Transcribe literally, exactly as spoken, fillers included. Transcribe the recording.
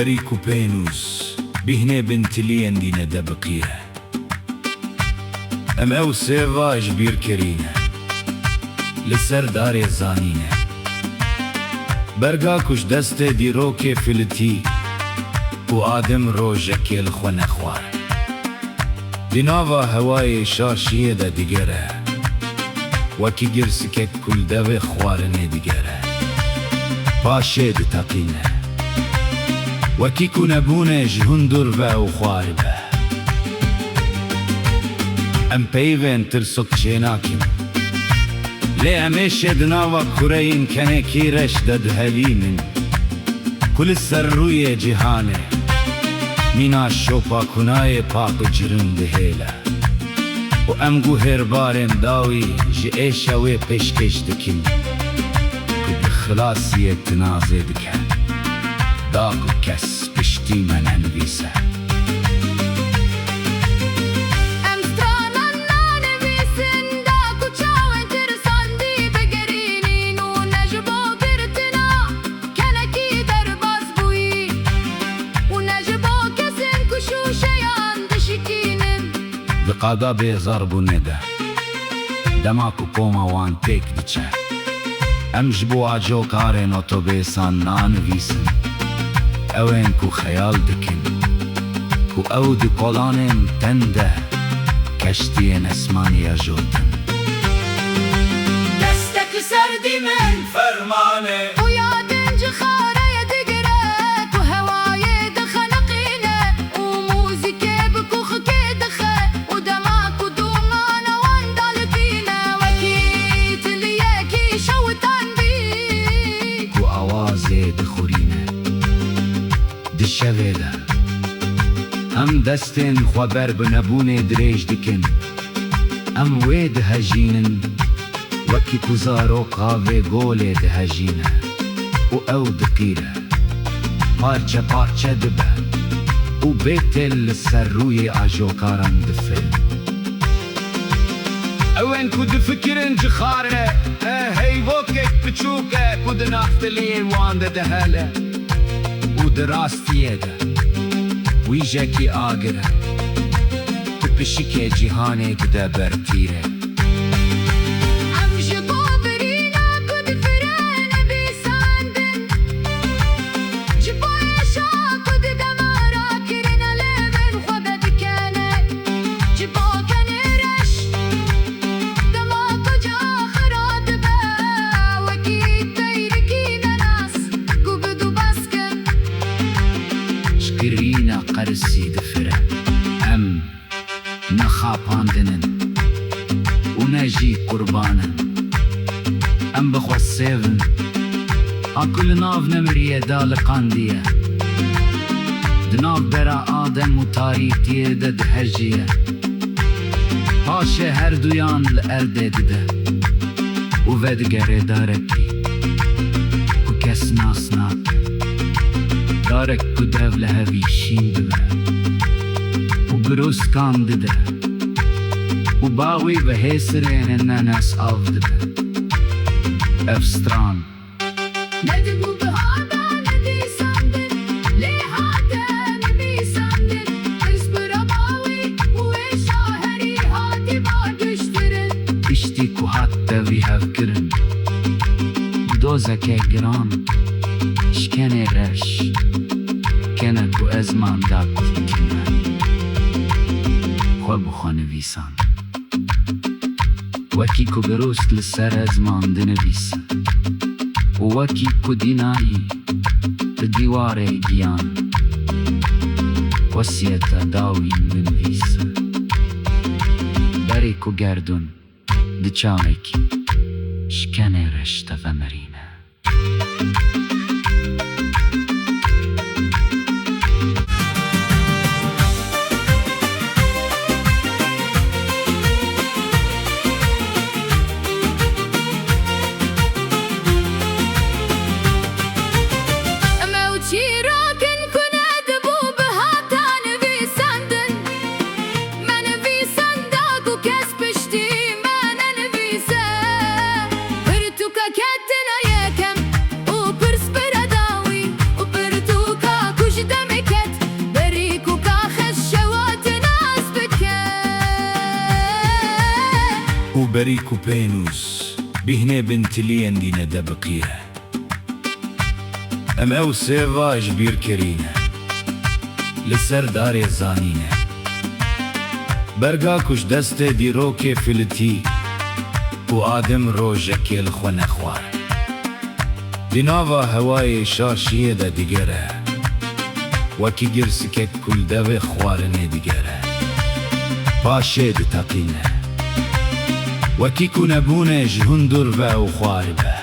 Berî ku pênûs bîhnê bin tiliyên dîne de biqîre. Em ew sêva ji bîr kirîne. Li ser darê zanîne. Berga ku ji destê dîrokê filitî û adim rojekê li xwe nexwar. Di nava hewayê şaşiyê de digere. Wekî girsikek ku li devê xwarinê digere. Paşê diteqîne. Wekî ku nebûne ji hundur ve û xwaribe. Em peyvên tirsok çênakin. Lê em ê şê di nava kureyên kenekî reş de dihelînin. Ku li ser rûyê cîhanê mîna şopa kunayê paq û cirin dihêle. Û em guhêrbarên dawî ji êşa wê pêşkêş dikin. Ku bi xilasiyê tinazê dike. Da ku kes piştî me nenivîse. Em stranan nanivîsin, da ku çawên tirsandî bigerînin û ne ji bo girtina kenekî derbas bûyî û ne ji bo kesên ku şûşeyan dişikînin. Di qada bêzarbûnê de, dema ku koma wan têk diçe, em ji bo acokarên otobêsan nanivîsin, ewên ku xeyal dikin ku ew di kolanên ten de keştiyên esmanî ajotin. Destek li ser dîmin fermane. Û ya din ji xareyê digire ku hewayê dixeniqîne û muzîkê bi kuxikê dixe û dema ku dûmana wan dalikîne wekî tiliyekî şewitandî. Ku awazê dixurîne. Di şevê de em destên xwe ber bi nebûnê dirêj dikin. Em wê dihejînin, wekî ku zarok avê golê dihejîne û ew diqîre, parçe parçe dibe û bê têl li ser rûyê ajokaran difilin. Ewên ku difikirin cixar e, e, heyvokek piçûk e ku di nav tiliyên wan de dihele û di rastiyê de wîjekî agir e ku pişikê cîhanê dide ber tîrê. Em ji bo birîna ku difire nebîsandin, ji bo êşa ku di dema rakirine lêvên xwe vedikene, ji bo kenê reş, dema ku caxira dibe wekî teyrikî nenas ku bi dû bas kin. Ji kirîna qerisî difire. Em ne xapandin in û ne jî qurban in. Em bi xwe sêv in. A ku li nav nemiriyê de liqandiye. Di nav bera Adem û tarîtiyê de dihejiye. Paşê herduyan li erdê dide û vedigere darekî ku kes nas nake. Darek ku dev li hevî şîn dibe û girûskan dide û bawî bi hêsirên nenes av dibe. Ev stran. Nedibû bihar da nedîsandin, lê hate nivîsandin. Pirs bi reba wî û êşa herî hatî barduştirin. Tiştî ku hat tevî hevkirin, dozeke giran, şikenê reş, kene ku ezman da ku dikine. Xwe bi xwe nivîsan. Wekî ku girûst li ser ezman dinivîse û wekî ku dînayî li dîwarê giyan wesiyeta dawî binivîse. Berê ku gerdûn di çaxekî şikenê reş de vemirîne. Em ew çîrokin ku nedibû bihata nivîsandin, me nivîsanda ku kes piştî me nenivîse. Pirtûka ketine Berî ku pênûs bîhnê bin tiliyên dîne de biqîre. Em ew sêva ji bîr kirîne. Li ser darê zanîne. Berga ku ji destê dîrokê filitî û adim rojekê li xwe nexwar. Di nava hewayê şaşiyê de digere. Wekî girsikek ku li devê xwarinê digere. Paşê diteqîne. Wekî ku nebûne ji hundur ve û xwaribe.